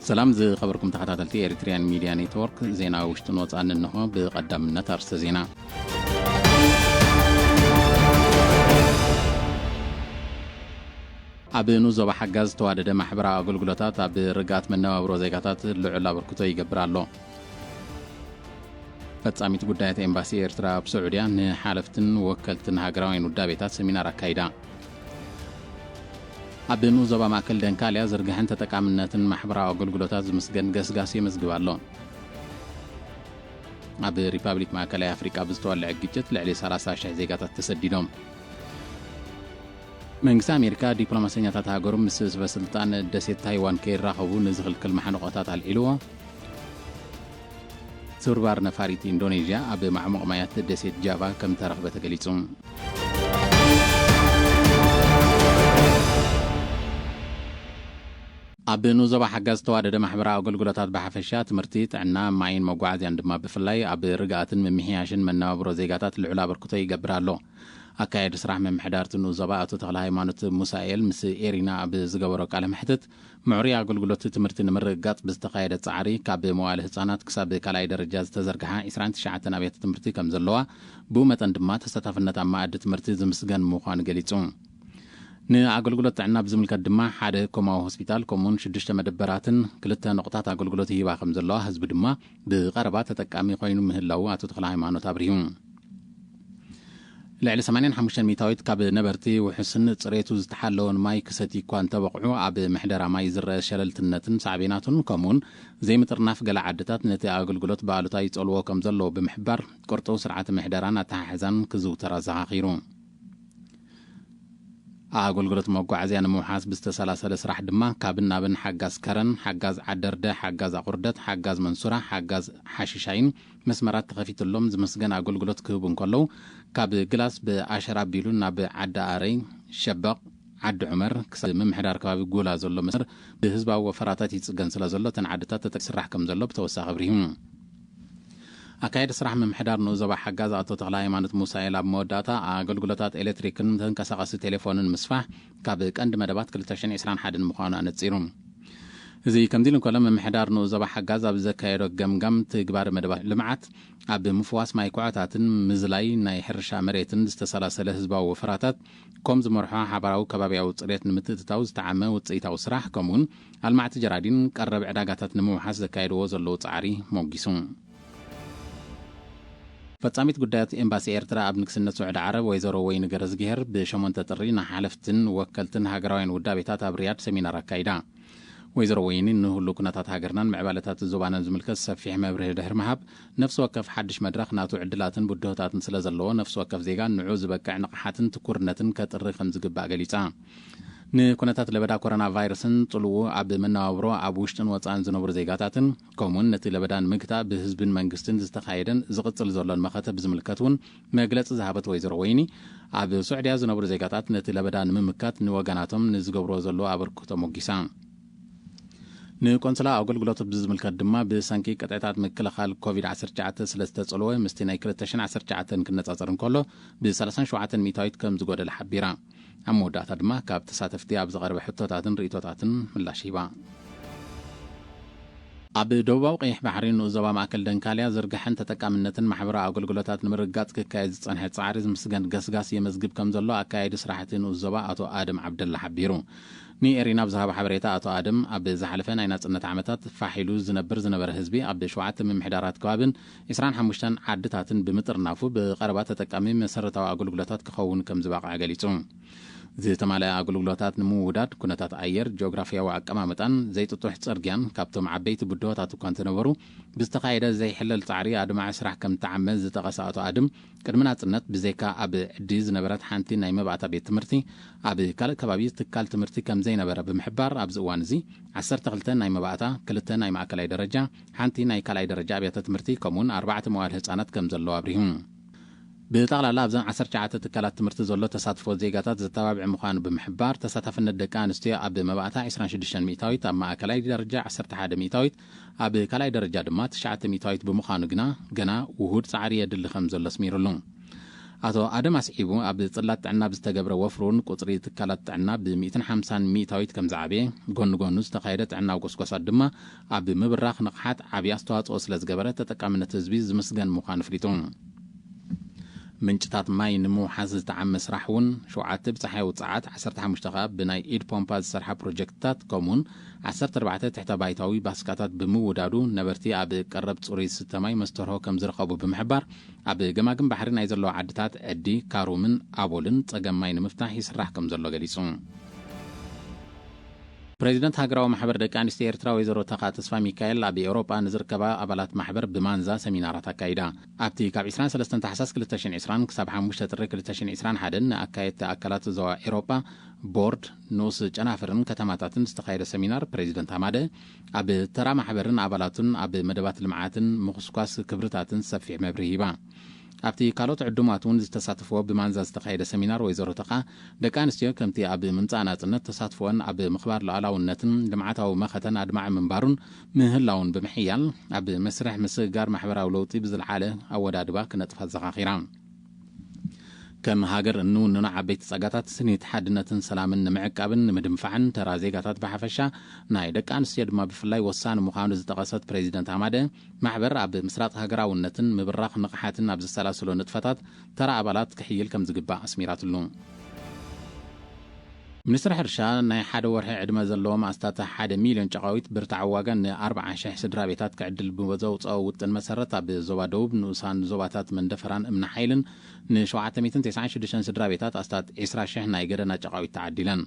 ሰላም ዝኸበርኩም ተኸታተልቲ ኤሪትሪያን ሚድያ ኔትወርክ፣ ዜና ውሽጥን ወጻእን እንሆ። ብቐዳምነት ኣርስተ ዜና። ኣብ ንኡስ ዞባ ሓጋዝ ዝተዋደደ ማሕበራዊ ኣገልግሎታት ኣብ ርግኣት መነባብሮ ዜጋታት ልዑል ኣበርክቶ ይገብር ኣሎ። ፈጻሚት ጉዳያት ኤምባሲ ኤርትራ ኣብ ስዑድያ ንሓለፍትን ወከልትን ሃገራውያን ውዳቤታት ሰሚናር ኣካይዳ። ኣብ ንኡስ ዞባ ማእከል ደንካልያ ዝርግሐን ተጠቃምነትን ማሕበራዊ ኣገልግሎታት ዝምስገን ገስጋስ የመዝግብ ኣሎ። ኣብ ሪፓብሊክ ማእከላይ ኣፍሪቃ ብዝተወልዐ ግጭት ልዕሊ ሰላሳ ሽሕ ዜጋታት ተሰዲዶም። መንግስቲ ኣሜሪካ ዲፕሎማሰኛታት ሃገሩ ምስ ሰበስልጣን ደሴት ታይዋን ከይራኸቡ ንዝኽልክል መሓንቆታት ኣልዒልዎ። ስብርባር ነፋሪት ኢንዶኔዥያ ኣብ ማዕሙቕ ማያት ደሴት ጃቫ ከም ተረኽበ ተገሊጹ። ኣብ ንኡስ ዞባ ሓጋዝ ዝተዋደደ ማሕበራዊ ኣገልግሎታት ብሓፈሻ፣ ትምህርቲ፣ ጥዕና፣ ማይን መጓዓዝያን ድማ ብፍላይ ኣብ ርግኣትን ምምሕያሽን መነባብሮ ዜጋታት ልዑል ኣበርክቶ ይገብር ኣሎ። ኣካያዲ ስራሕ ምምሕዳር እቲ ንኡስ ዞባ ኣቶ ተኽለ ሃይማኖት ሙሳኤል ምስ ኤሪና ኣብ ዝገበሮ ቃለ መሕትት፣ ምዕሩይ ኣገልግሎት ትምህርቲ ንምርግጋጽ ብዝተኻየደ ጻዕሪ፣ ካብ መዋእለ ህጻናት ክሳብ ካልኣይ ደረጃ ዝተዘርግሓ ዕስራን ትሽዓተን ኣብያተ ትምህርቲ ከም ዘለዋ፣ ብኡ መጠን ድማ ተሳታፍነት ኣብ መኣዲ ትምህርቲ ዝምስገን ምዃኑ ገሊጹ። ንኣገልግሎት ጥዕና ብዝምልከት ድማ ሓደ ኮማዊ ሆስፒታል፣ ከምኡውን ሽዱሽተ መደበራትን ክልተ ነቑጣት ኣገልግሎት ይህባ ከም ዘለዋ፣ ህዝቢ ድማ ብቐረባ ተጠቃሚ ኮይኑ ምህላዉ ኣቶ ተኽለ ሃይማኖት ኣብሪሁ። ልዕሊ ሰማንያን ሓሙሽተን ሚእታዊት ካብ ነበርቲ ውሑስን ጽሬቱ ዝተሓለወን ማይ ክሰትዩ እኳ እንተበቕዑ፣ ኣብ ምሕደራ ማይ ዝረአ ሸለልትነትን ሳዕቤናቱን፣ ከምኡውን ዘይምጥርናፍ ገለ ዓድታት ነቲ ኣገልግሎት ብኣሉታ ይጸልዎ ከም ዘለዉ ብምሕባር፣ ቅርጡው ስርዓተ ምሕደራን ኣተሓሕዛን ክዝውተር ኣዘኻኺሩ። ኣገልግሎት መጓዓዝያ ንምውሓስ ብዝተሰላሰለ ስራሕ ድማ፣ ካብን ናብን ሓጋዝ ከረን፣ ሓጋዝ ዓደርደ፣ ሓጋዝ ኣቑርደት፣ ሓጋዝ መንሱራ፣ ሓጋዝ ሓሽሻይን መስመራት ተኸፊትሎም ዝምስገን ኣገልግሎት ክህቡ እንከለዉ፣ ካብ ግላስ ብኣሸር ኣቢሉ ናብ ዓዲ ኣረይ፣ ሸበቕ፣ ዓዲ ዑመር ክሳብ ምምሕዳር ከባቢ ጎላ ዘሎ መስመር ብህዝባዊ ወፈራታት ይጽገን ስለ ዘሎ፣ እተን ዓድታት ተጠቂ ስራሕ ከም ዘሎ ብተወሳኺ ኣብሪሁ። ኣካየዲ ስራሕ ምምሕዳር ንኡስ ዞባ ሓጋዝ ኣቶ ተኽለ ሃይማኖት ሙሳኤል ኣብ መወዳእታ፣ ኣገልግሎታት ኤሌክትሪክን ተንቀሳቓሲ ቴሌፎንን ምስፋሕ ካብ ቀንዲ መደባት ክልተ ሽሕን ዕስራን ሓደን ምዃኑ ኣነጺሩ። እዚ ከምዚ ኢሉ እንከሎ፣ ምምሕዳር ንኡስ ዞባ ሓጋዝ ኣብ ዘካየዶ ገምጋም ትግባረ መደባት ልምዓት፣ ኣብ ምፍዋስ ማይ ኩዖታትን ምዝላይ ናይ ሕርሻ መሬትን ዝተሰላሰለ ህዝባዊ ወፈራታት፣ ኮም ዝመርሖ ሓባራዊ ከባብያዊ ጽሬት ንምትእትታው ዝተዓመ ውጽኢታዊ ስራሕ፣ ከምኡውን ኣልማዕቲ ጀራዲን ቀረብ ዕዳጋታት ንምውሓስ ዘካየድዎ ዘለዉ ጻዕሪ ሞጊሱ። ፈጻሚት ጉዳያት ኤምባሲ ኤርትራ ኣብ ንግስነት ስዑዲ ዓረብ ወይዘሮ ወይኒ ገረዝግሄር ብሸሞንተ ጥሪ ንሓለፍትን ወከልትን ሃገራውያን ውዳቤታት ኣብ ሪያድ ሰሚናር ኣካይዳ። ወይዘሮ ወይኒ ንህሉ ኩነታት ሃገርናን ምዕባለታት ዞባናን ዝምልከት ሰፊሕ መብርሂ ድሕሪ ምሃብ፣ ነፍሲ ወከፍ ሓድሽ መድረኽ ናቱ ዕድላትን ብድሆታትን ስለ ዘለዎ፣ ነፍሲ ወከፍ ዜጋ ንዑ ዝበቅዕ ንቕሓትን ትኩርነትን ከጥሪ ከም ዝግባእ ገሊጻ። ንኩነታት ለበዳ ኮሮና ቫይረስን ጽልኡ ኣብ መነባብሮ ኣብ ውሽጥን ወጻእን ዝነብሩ ዜጋታትን፣ ከምኡውን ነቲ ለበዳ ንምግታእ ብህዝብን መንግስትን ዝተኻየደን ዝቕጽል ዘሎን መኸተ ብዝምልከት እውን መግለጺ ዝሃበት ወይዘሮ ወይኒ፣ ኣብ ስዑድያ ዝነብሩ ዜጋታት ነቲ ለበዳ ንምምካት ንወገናቶም ንዝገብርዎ ዘለዉ ኣበርክቶ ሞጊሳ። ንቆንስላ ኣገልግሎት ብዝምልከት ድማ፣ ብሰንኪ ቅጥዕታት ምክልኻል ኮቪድ ዓሰርተ ትሽዓተ ስለ ዝተጸልወ፣ ምስቲ ናይ ክልተ ሽሕን ዓሰርተ ትሽዓተን ክነጻጸር እንከሎ፣ ብ ሰላሳን ሸውዓተን ሚእታዊት ከም ዝጎደለ ሓቢራ። ኣብ መወዳእታ ድማ፣ ካብ ተሳተፍቲ ኣብ ዝቐረበ ሕቶታትን ርእይቶታትን ምላሽ ሂባ። ኣብ ደቡባዊ ቀይሕ ባሕሪ ንኡስ ዞባ ማእከል ደንካልያ ዝርግሐን ተጠቃምነትን ማሕበራዊ ኣገልግሎታት ንምርግጋጽ ክካየድ ዝጸንሐ ጻዕሪ ዝምስገን ገስጋስ የመዝግብ ከም ዘሎ ኣካያዲ ስራሕቲ ንኡስ ዞባ ኣቶ ኣደም ዓብደላ ሓቢሩ። ንኤሪና ብዝሃቦ ሓበሬታ ኣቶ ኣደም፣ ኣብ ዝሓለፈ ናይ ናጽነት ዓመታት ፋሕ ኢሉ ዝነብር ዝነበረ ህዝቢ ኣብ ሸውዓተ ምምሕዳራት ከባብን ዕስራን ሓሙሽተን ዓድታትን ብምጥርናፉ ብቐረባ ተጠቃሚ መሰረታዊ ኣገልግሎታት ክኸውን ከም ዝበቕዐ ገሊጹ። ዝተማልአ ኣገልግሎታት ንምውዳድ ኩነታት ኣየር፣ ጂኦግራፍያዊ ኣቀማምጣን ዘይጥጡሕ ጽርግያን ካብቶም ዓበይቲ ብድሆታት እኳ እንተነበሩ፣ ብዝተኻየደ ዘይሕለል ጻዕሪ ኣድማዒ ስራሕ ከም ተዓመ ዝጠቐሰ ኣቶ ኣድም፣ ቅድሚ ናጽነት ብዘይካ ኣብ ዕዲ ዝነበረት ሓንቲ ናይ መባእታ ቤት ትምህርቲ፣ ኣብ ካልእ ከባቢ ትካል ትምህርቲ ከም ዘይነበረ ብምሕባር፣ ኣብዚ እዋን እዚ ዓሰርተ ክልተ ናይ መባእታ፣ ክልተ ናይ ማእከላይ ደረጃ፣ ሓንቲ ናይ ካልኣይ ደረጃ ኣብያተ ትምህርቲ፣ ከምኡውን ኣርባዕተ መዋእለ ህጻናት ከም ዘለዋ ኣብሪሁ። ብጠቕላላ ኣብዘን ዓሰርተ ትሽዓተ ትካላት ትምህርቲ ዘሎ ተሳትፎ ዜጋታት ዘተባብዕ ምዃኑ ብምሕባር፣ ተሳታፍነት ደቂ ኣንስትዮ ኣብ መባእታ ዕስራን ሽዱሽተን ሚእታዊት፣ ኣብ ማእከላይ ደረጃ ዓሰርተ ሓደ ሚእታዊት፣ ኣብ ካልኣይ ደረጃ ድማ ትሽዓተ ሚእታዊት ብምዃኑ ግና፣ ገና ውሁድ ጻዕሪ የድሊ ከም ዘሎ ኣስሚሩሉ። ኣቶ ኣደም ኣስዒቡ፣ ኣብ ጽላት ጥዕና ብዝተገብረ ወፍሩን ቁጽሪ ትካላት ጥዕና ብ ሚእትን ሓምሳን ሚእታዊት ከም ዝዓበየ፣ ጎኒ ጎኑ ዝተኻየደ ጥዕናዊ ጎስጓሳት ድማ ኣብ ምብራኽ ንቕሓት ዓብዪ ኣስተዋጽኦ ስለ ዝገበረ፣ ተጠቃምነት ህዝቢ ዝምስገን ምዃኑ ኣፍሊጡ። ምንጭታት ማይ ንምውሓስ ዝተዓመ ስራሕ እውን ሸውዓተ ብጸሓያዊ ጸዓት፣ ዓሰርተ ሓሙሽተ ከኣ ብናይ ኢድ ፖምፓ ዝሰርሓ ፕሮጀክትታት፣ ከምኡውን ዓሰርተ ኣርባዕተ ትሕተ ባይታዊ ባስካታት ብምውዳዱ፣ ነበርቲ ኣብ ቀረብ ጽሩይ ዝስተ ማይ መስተርሆ ከም ዝረኸቡ ብምሕባር፣ ኣብ ገማግም ባሕሪ ናይ ዘለዋ ዓድታት ዕዲ፣ ካሩምን ኣቦልን ጸገም ማይ ንምፍታሕ ይስራሕ ከም ዘሎ ገሊጹ። ፕሬዚደንት ሃገራዊ ማሕበር ደቂ ኣንስትዮ ኤርትራ ወይዘሮ ተኻ ተስፋ ሚካኤል፣ ኣብ ኤውሮጳ ንዝርከባ ኣባላት ማሕበር ብማንዛ ሰሚናራት ኣካይዳ። ኣብቲ ካብ ዕስራን ሰለስተን ታሕሳስ ክልተ ሽሕን ዕስራን ክሳብ ሓሙሽተ ጥሪ ክልተ ሽሕን ዕስራን ሓደን ንኣካየድቲ ኣካላት ዞባ ኤውሮጳ፣ ቦርድ፣ ንኡስ ጨናፍርን ከተማታትን ዝተኻየደ ሰሚናር፣ ፕሬዚደንት ኣማደ ኣብ ተራ ማሕበርን ኣባላቱን፣ ኣብ መደባት ልምዓትን ምኹስኳስ ክብርታትን ሰፊሕ መብርሂ ሂባ። ኣብቲ ካልኦት ዕዱማት እውን ዝተሳተፍዎ ብማንዛ ዝተኻየደ ሰሚናር፣ ወይዘሮ ተኻ፣ ደቂ ኣንስትዮ ከምቲ ኣብ ምምጻእ ናጽነት ተሳትፎን ኣብ ምኽባር ሉዓላውነትን ልምዓታዊ መኸተን ኣድማዒ ምንባሩን ምህላውን ብምሕያል፣ ኣብ መስርሕ ምስግጋር ማሕበራዊ ለውጢ ብዝለዓለ ኣወዳድባ ክነጥፋ ኣዘኻኺራ። ከም ሃገር እንውንኖ ዓበይቲ ጸጋታት ስኒት ሓድነትን ሰላምን ንምዕቃብን ንምድንፋዕን፣ ተራ ዜጋታት ብሓፈሻ፣ ናይ ደቂ ኣንስትዮ ድማ ብፍላይ ወሳኒ ምዃኑ ዝጠቐሰት ፕሬዚደንት ኣማደ፣ ማሕበር ኣብ ምስራጽ ሃገራውነትን ምብራኽ ንቕሓትን ኣብ ዘሰላስሎ ንጥፈታት ተራ ኣባላት ክሕይል ከም ዝግባእ ኣስሚራትሉ። ሚኒስትሪ ሕርሻ፣ ናይ ሓደ ወርሒ ዕድመ ዘለዎም ኣስታት ሓደ ሚልዮን ጨቓዊት ብርታዕ ዋጋ ንኣርብዓ ሽሕ ስድራ ቤታት ክዕድል ብዘውፅኦ ውጥን መሰረት፣ ኣብ ዞባ ደቡብ ንኡሳን ዞባታት መንደፈራን እምኒ ሓይልን ንሸውዓተ ሚእትን ተስዓን ሽዱሽተን ስድራ ቤታት ኣስታት ዕስራ ሽሕ ናይ ገደና ጨቓዊት ተዓዲለን።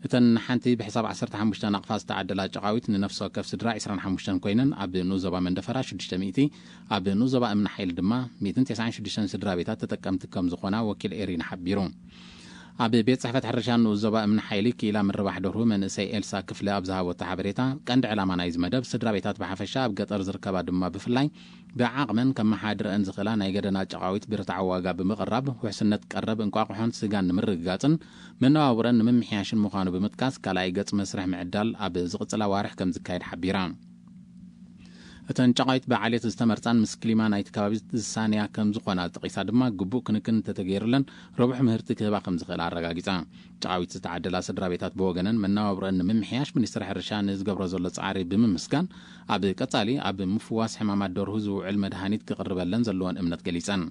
እተን ሓንቲ ብሕሳብ ዓሰርተ ሓሙሽተ ናቕፋ ዝተዓደላ ጨቓዊት ንነፍሲ ወከፍ ስድራ ዕስራን ሓሙሽተን ኮይነን፣ ኣብ ንኡስ ዞባ መንደፈራ ሽዱሽተ ሚእቲ፣ ኣብ ንኡስ ዞባ እምኒ ሓይሊ ድማ ሚእትን ተስዓን ሽዱሽተን ስድራ ቤታት ተጠቀምቲ ከም ዝኾና ወኪል ኤሪና ሓቢሩ። ኣብ ቤት ጽሕፈት ሕርሻ ንኡስ ዞባ እምኒ ሓይሊ ክኢላ ምርባሕ ደርሁ መንእሰይ ኤልሳ ክፍለ ኣብ ዝሃበቶ ሓበሬታ፣ ቀንዲ ዕላማ ናይዚ መደብ ስድራ ቤታት ብሓፈሻ ኣብ ገጠር ዝርከባ ድማ ብፍላይ ብዓቕመን ከመሓድረአን ዝኽእላ ናይ ገደና ጨቓዊት ብርታዕ ዋጋ ብምቕራብ፣ ውሕስነት ቀረብ እንቋቑሖን ስጋን ንምርግጋጽን መነባብሮን ንምምሕያሽን ምዃኑ ብምጥቃስ፣ ካልኣይ ገጽ መስርሕ ምዕዳል ኣብ ዝቕጽላ ዋርሕ ከም ዝካየድ ሓቢራ። እተን ጨቓዊት ብዓሌት ዝተመርጻን ምስ ክሊማ ናይቲ ከባቢ ዝሳነያ ከም ዝኾና ጠቒሳ ድማ፣ ግቡእ ክንክን እንተተገይሩለን ረቡሕ ምህርቲ ክህባ ከም ዝኽእላ ኣረጋጊጻ። ጨቓዊት ዝተዓደላ ስድራ ቤታት ብወገነን፣ መነባብሮአን ንምምሕያሽ ሚኒስትሪ ሕርሻ ንዝገብሮ ዘሎ ጻዕሪ ብምምስጋን፣ ኣብ ቀጻሊ ኣብ ምፍዋስ ሕማማት ደርሁ ዝውዕል መድሃኒት ክቕርበለን ዘለወን እምነት ገሊጸን።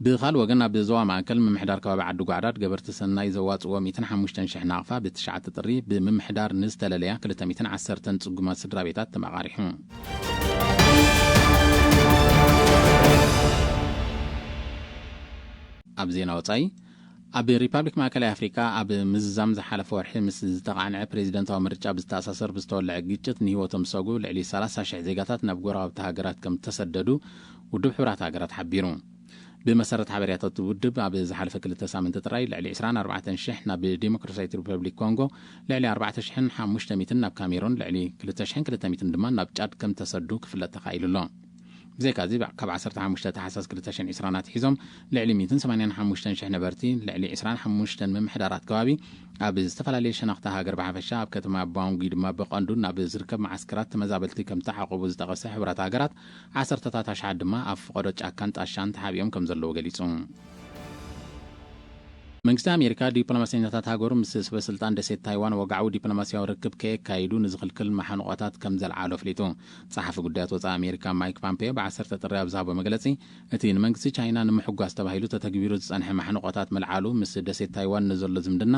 ብኻልእ ወገን፣ ኣብ ዞባ ማእከል ምምሕዳር ከባቢ ዓዲ ጓዕዳድ ገበርቲ ሰናይ ዘዋጽእዎ ሚእትን ሓሙሽተን ሽሕ ናቕፋ ብትሽዓተ ጥሪ ብምምሕዳር ንዝተለለያ ክልተ ሚእትን ዓሰርተን ጽጉማት ስድራ ቤታት ተመቓሪሑ። ኣብ ዜና ወጻኢ፣ ኣብ ሪፓብሊክ ማእከላይ ኣፍሪቃ ኣብ ምዝዛም ዝሓለፈ ወርሒ ምስ ዝተቓንዐ ፕሬዚደንታዊ ምርጫ ብዝተኣሳሰር ብዝተወልዐ ግጭት ንህይወቶም ዝሰጉ ልዕሊ ሰላሳ ሽሕ ዜጋታት ናብ ጎረባብቲ ሃገራት ከም ዝተሰደዱ ውድብ ሕቡራት ሃገራት ሓቢሩ። ብመሰረት ሓበሬታ እቲ ውድብ፣ ኣብ ዝሓለፈ ክልተ ሳምንቲ ጥራይ ልዕሊ ዕስራን ኣርባዕተን ሽሕ ናብ ዲሞክራሲያዊት ሪፐብሊክ ኮንጎ፣ ልዕሊ ኣርባዕተ ሽሕን ሓሙሽተ ሚእትን ናብ ካሜሩን፣ ልዕሊ ክልተ ሽሕን ክልተ ሚእትን ድማ ናብ ጫድ ከም ተሰዱ ክፍለጥ ተኻኢሉ ኣሎ። ብዘይካዚ፣ ካብ ዓሰርተ ሓሙሽተ ታሕሳስ ክልተ ሽሕን ዕስራን ኣትሒዞም ልዕሊ ሚእትን ሰማንያን ሓሙሽተን ሽሕ ነበርቲ ልዕሊ ዕስራን ሓሙሽተን ምምሕዳራት ከባቢ ኣብ ዝተፈላለየ ሸነኽቲ ሃገር ብሓፈሻ፣ ኣብ ከተማ ባንጉ ድማ ብቐንዱ ናብ ዝርከብ መዓስከራት ተመዛበልቲ ከም ተዓቑቡ ዝጠቐሰ ሕቡራት ሃገራት፣ ዓሰርተታት ኣሽሓት ድማ ኣብ ፈቐዶ ጫካን ጣሻን ተሓቢኦም ከም ዘለዉ ገሊጹ። መንግስቲ ኣሜሪካ፣ ዲፕሎማሰኛታት ሃገሩ ምስ ሰበ ስልጣን ደሴት ታይዋን ወግዓዊ ዲፕሎማስያዊ ርክብ ከየካይዱ ንዝኽልክል ማሕንቖታት ከም ዘልዓሎ ኣፍሊጡ። ጸሓፊ ጉዳያት ወጻኢ ኣሜሪካ ማይክ ፓምፔዮ ብዓሰርተ ጥሪ ኣብ ዝሃቦ መግለጺ፣ እቲ ንመንግስቲ ቻይና ንምሕጓስ ተባሂሉ ተተግቢሩ ዝጸንሐ ማሕንቖታት ምልዓሉ፣ ምስ ደሴት ታይዋን ንዘሎ ዝምድና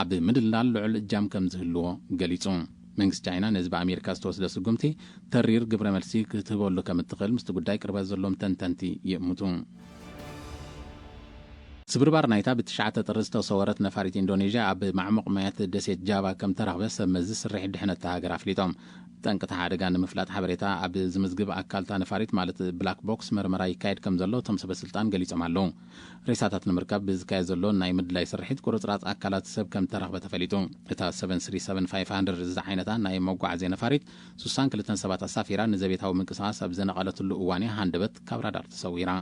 ኣብ ምድልዳል ልዑል እጃም ከም ዝህልዎ ገሊጹ። መንግስቲ ቻይና ነዚ ብኣሜሪካ ዝተወስደ ስጉምቲ ተሪር ግብረ መልሲ ክትህበሉ ከም እትኽእል ምስቲ ጉዳይ ቅርበት ዘለዎም ተንተንቲ ይእምቱ። ስብርባር ናይታ ብትሽዓተ ጥሪ ዝተሰወረት ነፋሪት ኢንዶኔዥያ ኣብ ማዕሙቕ ማያት ደሴት ጃቫ ከም ተረኽበ ሰብ መዚ ስርሒት ድሕነት እታ ሃገር ኣፍሊጦም። ጠንቂ እቲ ሓደጋ ንምፍላጥ ሓበሬታ ኣብ ዝምዝግብ ኣካል እታ ነፋሪት፣ ማለት ብላክ ቦክስ፣ መርመራ ይካየድ ከም ዘሎ እቶም ሰበ ስልጣን ገሊጾም ኣለዉ። ሬሳታት ንምርካብ ብዝካየድ ዘሎ ናይ ምድላይ ስርሒት፣ ቁርጽራጽ ኣካላት ሰብ ከም ተረኽበ ተፈሊጡ። እታ ሰቨን ስሪ ሰቨን ፋይቭ ሃንድረድ ዝዓይነታ ናይ መጓዓዝያ ነፋሪት፣ ሱሳን ክልተን ሰባት ኣሳፊራ ንዘቤታዊ ምንቅስቓስ ኣብ ዘነቐለትሉ እዋን እያ ሃንደበት ካብ ራዳር ተሰዊራ።